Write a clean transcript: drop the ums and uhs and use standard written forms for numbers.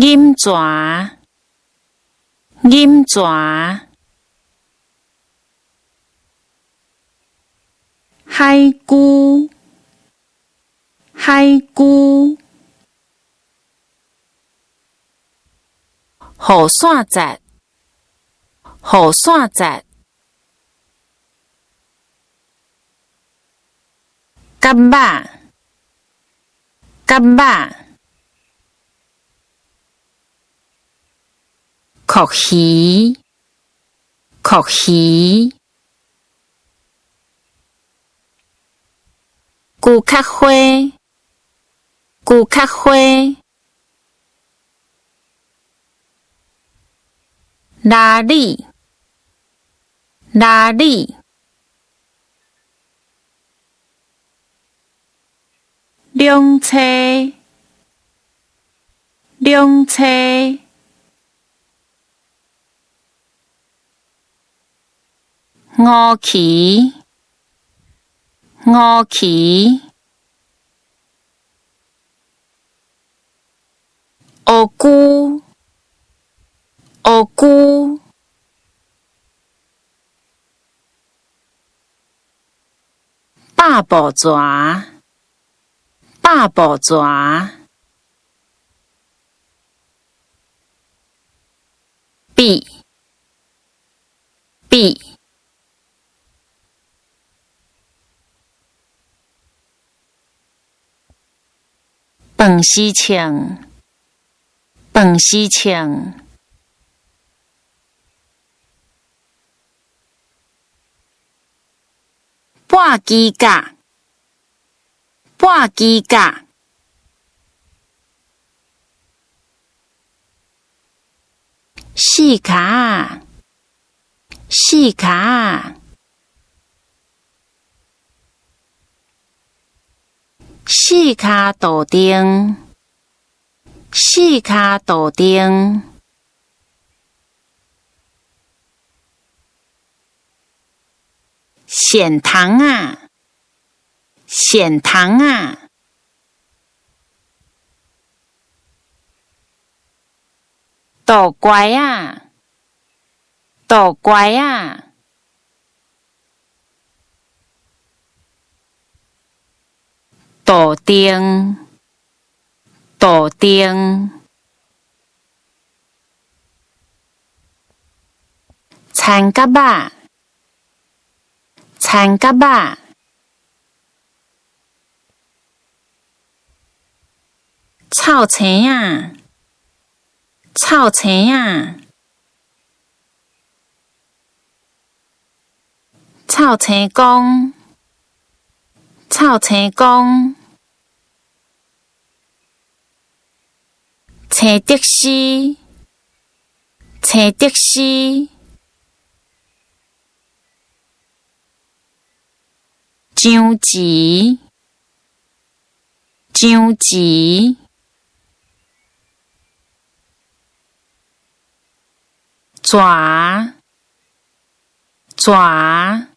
飲泉，飲泉。海龜，海龜。雨傘節，雨傘節。蛤仔，蛤仔。蛞蝓，蛞蝓。龜殼花，龜殼花。拉里，拉里。兩車，兩車。五旗，五旗。烏龜，烏龜。百步蛇，百步蛇。筆，筆。飯匙銃，飯匙銃。筊機甲，筊機甲。四跤仔，四跤仔。四跤道定，四跤道定。蟬蟲仔，蟬蟲仔。倒拐仔，倒拐仔。杜定，杜定。田蛤仔，田蛤仔。臭青仔，臭青仔。臭青公，臭青公。青竹絲，青竹絲。張膣，張膣。蛇，蛇。